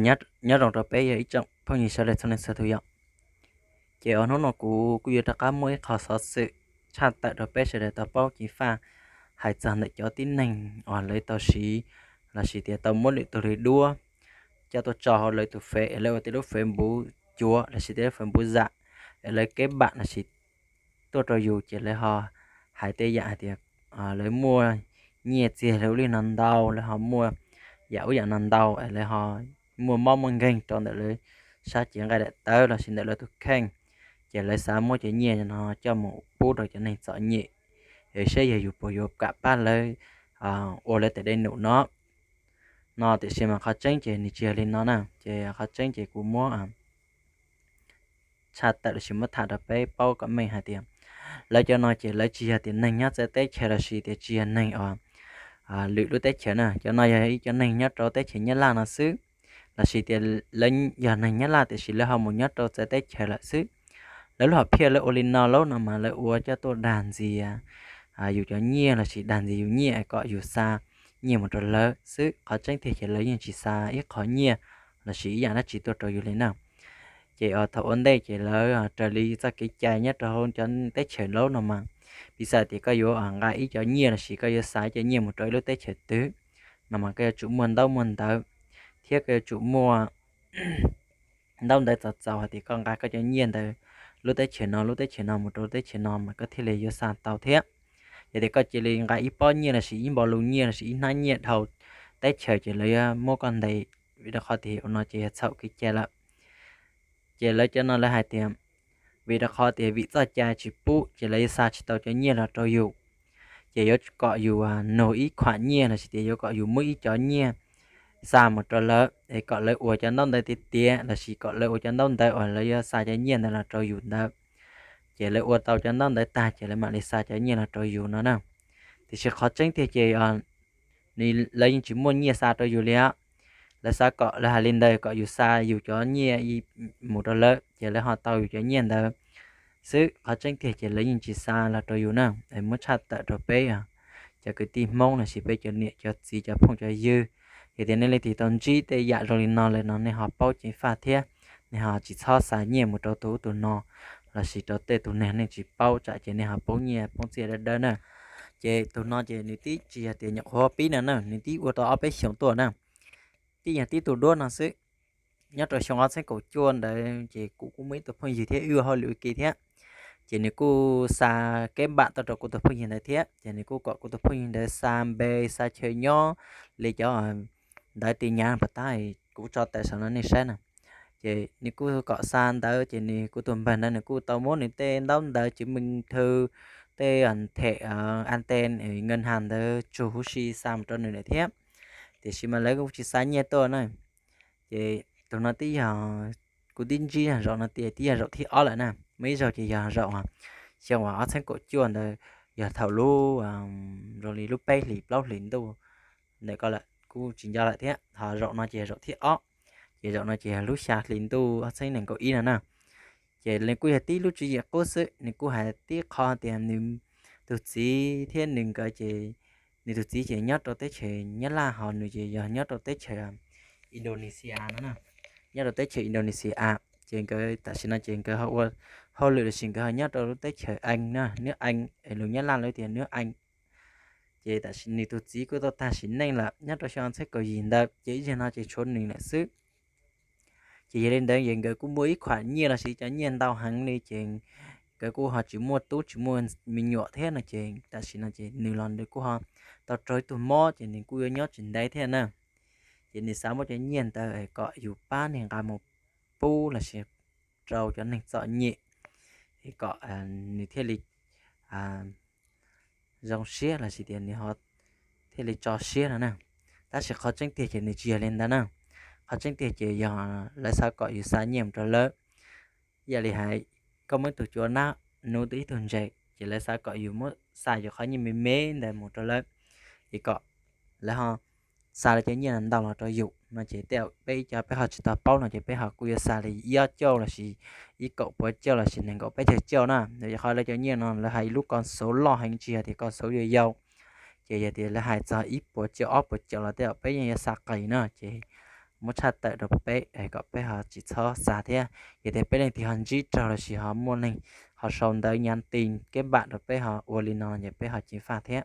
nyob zoo rau peb yog ib tsoom phooj ywg sawv daws txhua leej txhua tus yom. Ces hnub no kuv kuj yuav rov qab muaj ib qho xov xwm tshaj tawm rau peb sawv daws tau paub ceev faj hais txog ntawm cov tib neeg uas lawv tau siv lossis tias tau muab lwm tus li duab coj tuaj tso hauv lawv tus fev es lawv ua tej lub fev npuv cuav lossis tej lub fev npuv zam es lawv keb npam lossis tuaj rau yus ces lawv ho hais tej yam hais tias lawv muaj nyiaj txiag li ub li no ntau, lawv ho muaj yam ub yam no ntau es lawv ho muaj mob muaj nkeeg rau ntawm lawv sab cev nqaij daim tawv lossis ntawm lawv tus kheej, ces lawv xav muab cov nyiaj no coj mus pub rau cov neeg txom nyem es saib yog yus puas yuav kam pab lawv ua lawv tes dej num no. No tiam sis mas qhov tseeb ces nws tsis yog li no na, ces qhov tseeb ces kuv muab tshaj tawm lossis muab tham rau peb paub kom meej hais tias lawv cov no ces lawv tsis yog tias neeg nyob txawv teb chaws lossis tias tsis yog neeg uas lwm lub teb chaws na. Cov no yog ib cov neeg nyob rau teb chaws Nyab Laj no xwb, lossis tias lawv yog neeg Nyab Laj tiam sis lawv ho mus nyob rau txawv teb chaws lawm xwb. Lawv lub hom phiaj lawv ua li no lawm no mas lawv ua coj tuaj dag ntxias yus cov nyiaj lossis dag ntxias yus nyiaj kom yus xa nyiaj mus rau lawv xwb. Qhov tseeb tiag ces lawv yeej tsis xa ib qho nyiaj lossis ib yam dab tsi tuaj rau yus li na. Ces thaum ua ntej ces lawv raws li txoj kev cai nyob rau hauv cov teb chaws lawm no mas, piv xam tias koj yuav nqa ib cov nyiaj lossis koj yuav xa ib cov nyiaj mus rau ib lub teb chaws twg no mas koj yuav tsum muaj ntaub muaj ntawv thiab koj yuav tsum muaj ntaub ntawv txaus txaus hais tias koj nqa koj cov nyiaj ntawd lub teb chaws no lub teb chaws no mus rau lub teb chaws no mas koj thiaj li yuav xa tau thiab. Yog tias koj cia li nqa ib pob nyiaj lossis ib npaus lus nyiaj lossis ib hnab nyiaj dhau teb chaws ces lawv yuav muab koj ntes, vim rau qhov tias ua no ces yog txhaum kev cai lawm. Ces lawv cov no lawv hais tias vim rau qhov tias vim txoj cai tsis pub ces lawv yuav xa tsis tau cov nyiaj los rau yus. Ces yuav kom yus nug ib khuam nyiaj lossis tias yuav kom yus muab ib cov nyiaj xa mus rau lawv es kom lawv ua cov ntaub ntawv tiav tiav lossis kom lawv ua cov ntaub ntawv uas lawv yuav xa cov nyiaj ntawd los rau yus ntawd. Ces lawv ua tau cov ntaub ntawv tag ces lawv mam li xa cov nyiaj los rau yus no na. Tiam sis qhov tseeb tiag ces lawv yeej tsis muaj nyiaj xa rau yus li. Lawv xav kom lawv hais li ntawd kom yus xa yus cov nyiaj mus rau lawv ces lawv ho tau yus cov nyiaj ntawd xwb. Qhov tseeb tiag ces lawv yeej tsis xa los rau yus na. Muab tshaj tawm rau peb cov kwv tij Hmoob lossis peb cov niam cov txiv cov phooj cov ywg, yog tias nej leej twg tau ntsib tej yam zoo li no lawm no nej ho paub ceev faj thiab nej ho tsis txhob xa nyiaj mus rau tus ub tus no lossis rau tej tus neeg nej tsis paub tsam ces nej ho poob nyiaj poob txiaj dawb dawb na. Ces tus no ces nws twb tsis yog tias nyuam qhuav pib no na, nws twb ua tau ob peb xyoos tuaj na. Twb yog tib tug duab no xwb. Nyob rau xyoo ob txhiab kaum cuaj ntawd ces kuv kuj muaj ib tug phooj ywg thiab wb ua hauj lwm ua ke thiab. Ces nws kuj xa keb npam tuaj rau kuv tus phooj ywg ntawd thiab ces nws kuj kom kuv tus phooj ywg ntawd xa npe xa chaw nyob li cov ntawv ti nyav pas tab kuv tso tawm saum no nej saib na. Ces nws kuj kom xa ntawd ces nws kuv tus npawg ntawd nws kuj tau muab nws tej ntaub ntawv chứng minh thư, tej them an tên ngân hàng ntawd tsug huv si xa mus rau nws lawm thiab. Tiam sis mas lawv kuj tsis xa nyiaj tuaj na. Ces tus no twb yog kuv twb ntsib zaum no tias twb yog zaum thib ob lawm na. Muaj ib zaug ces yog zaum xyoo uas ob txhiab kaum cuaj ntawd, yog thaum lub zoo li lub peb hlis plaub hlis ntuj ntawm ko lawm kuj tsis nco lawm thiab. Ho zaum no ces zaum thib ob, ces zaum no ces yog lub xya hlis ntuj ob txhiab nees nkaum ib no na. Ces nws kuj yog tib lub tswv yim qub xwb, nws kuj hais tib qho tias nws tus txiv thiab nws nkawd ces, nws tus txiv ces nyob rau teb chaws Nyab Laj ho nws ces yog nyob rau teb chaws Indonesia no na. Nyob rau teb chaws Indonesia ces nkawd tam sim no ces nkawd ho ua hauj lwm lossis nkawd ho nyob rau lub teb chaws Ees na, nước Anh, lus Nyab Laj lawv tias nước Anh. Ces tam sim nws tus txiv kuj tau tag sim neej lawm nyob rau xyoo ob txhiab kaum yim ntawd, ces ib zaug no ces tshuav nws lawm xwb. Ces yog li ntawd ces nkawd kuj muaj ib khuam nyiaj lossis cov nyiaj ntau heev li ces nkawd kuj ho tsis muaj tub tsis muaj me nyuam thiab no ces tam sim no ces nws los nws kuj ho tau raug ib tug mob ces nws kuj yuav nyob tsis ntev thiab na. Ces nws xav muab cov nyiaj ntawd kom yus pab nws nqa mus pub lossis rau cov neeg txom nyem es kom nws thiaj li zoo siab lossis tias nws ho thiaj li tso siab no na. Tab sis qhov tseeb tiag ces nws tsis yog li ntawd na. Qhov tseeb tiag ces yog lawv xav kom yus xa nyiaj mus rau lawv. Yam li hais koj muaj ib tug cuav nab, nws tus ib tug ntses, ces lawv xav kom yus muab xa yus qhov nyiaj me me ntawd mus rau lawv, ces kom lawv ho xa lawv cov nyiaj ntau los rau yus no ces tej zaum peb ib co peb ho tsis tau paub no ces peb ho kuj yuav xa li ib ob cauj lossis ib kaum puas cauj lossis nees nkaum peb caug cauj na. Yog qhov lawv cov nyiaj no lawv hais ib lub con số loj heev tsis yog tias con số yau yau. Ces yog tias lawv hais txog ib puas cauj ob puas cauj los tej zaum peb yeej yuav xa qis na ces muab tshaj tawm rau peb es kom peb ho tsis txhob xa thiab. Yog tias peb leej twg ho ntsib raug lossis ho muaj neeg ho sau ntawv nhắn tin kết bạn rau peb ho ua li no ces peb ho ceev faj thiab.